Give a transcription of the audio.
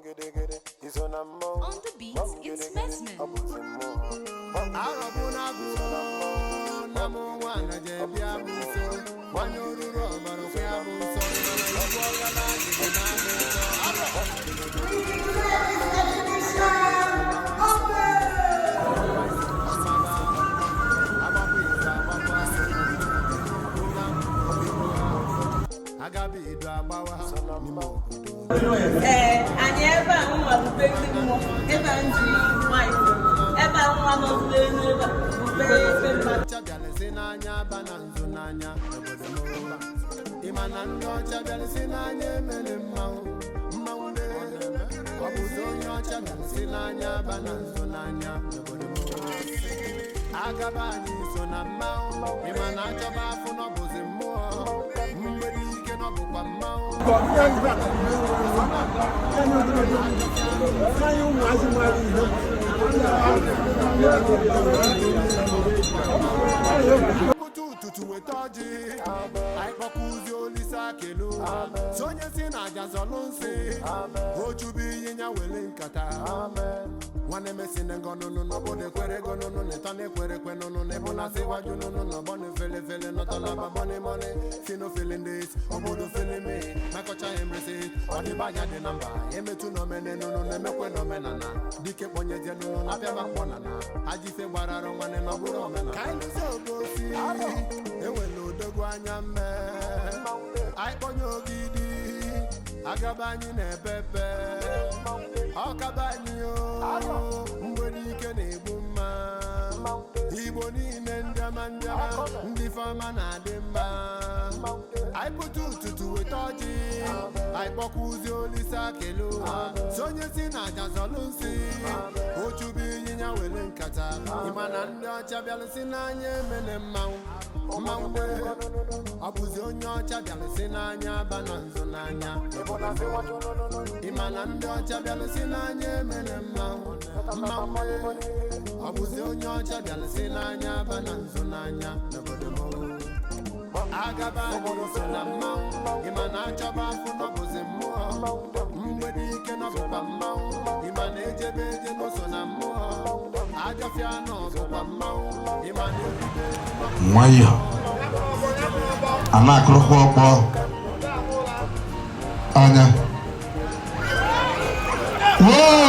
Gedegede iso na mmọnwụ. On the beat, it's Mesmin. Ọ bụzi mmụọ. Arọbụ na-agụ na mụ nwa na je bịa bụ nso nwanyị oruru ọbara kwa ya bụ nsọ mana ibu ọgala jiri na abụ nsọ arọ. Agbapụ izu agbakwa agabido agbawa n'ime obodo. Ee, anyị ebe a nwa bụ be ndị mmụọ, ebe a m ji nwayọ, ebe a nwa nọzụ n'elu, ebe a bụ be ebe mmadụ. Ọcha bịalịsị n'anya aba na nzu n'anya obodo m. Ịma na ndị ọcha bịalịsị n'anya emere mmanwụ mmanwụ na ọ bụzi onye ọcha bịalịsị n'anya aba na nzu n'anya obodo m. Agaba anyị so na mmanwụ. Ịma na achọba afụ na ọ bụzi mmụọ mgbede ike na ọ bụkwa mmanwụ. Anyị ụmụazị mara ihe. Pụta ụtụtụ weta ọjị, anyị kpọkụzi olise akelu si onye si na aja zọlụ nsị ochubu ịnyịnya wele nkata nwanne mesi na ngọnụnụ n'obodo ekwere gonụnụ n'ịtọ na-ekwere ekwe nụnụ n'ịbụ na sịwaju nụnụ n'ọgbọ fele fele nọtọlaba money money fino feeling this obodo feeling me my culture embrace it. Ọdịbanya dị na mba emetụ n'omene nụnụ na-emekwe n'omenala dike kpọnyezie nụnụ na apịaba mkpọnana ajife gbararụ nwanne na ọbụrụ omenala ka anyị lụzie ogosi enwere odogwu anya mme anyị kpọnye ogidi agaba anyị na-epepe ọkaba anyị o mgbede ike na-egbu mma Igbo niile, ndị ọma, ndị ọma, ndị fọma na-adị mma. Anyị pụta ụtụtụ weta ọjị, anyị kpọkwuzi olise akele ụwa si onye si na aja zọlụ nsị ochubu ịnyịnya were nkata. Ịma na ndị ọcha bịalụsị n'anya emene mmanwụ mmanwụ ọ bụzi onye ọcha bịalụsị n'anya aba na nzu n'anya. Ịma na ndị ọcha bịalụsị n'anya emene mmanwụ mmanwụ ọ bụzi onye ọcha bịalụsị n'anya aba na nzu n'anya n'obodo m. Agaba anyị so na mmanwụ. Ịma na achọba afụ na ọ bụzi mmụọ mgbede ike na ọ bụkwa mmanwụ. Ịma na ejebe eje n'ụso na mmụọ ajọfịa na ọ bụkwa mmanwụ. Ịma na ebido Nwayọ a na-akụrụkwa ọkpọ anya. Whoa!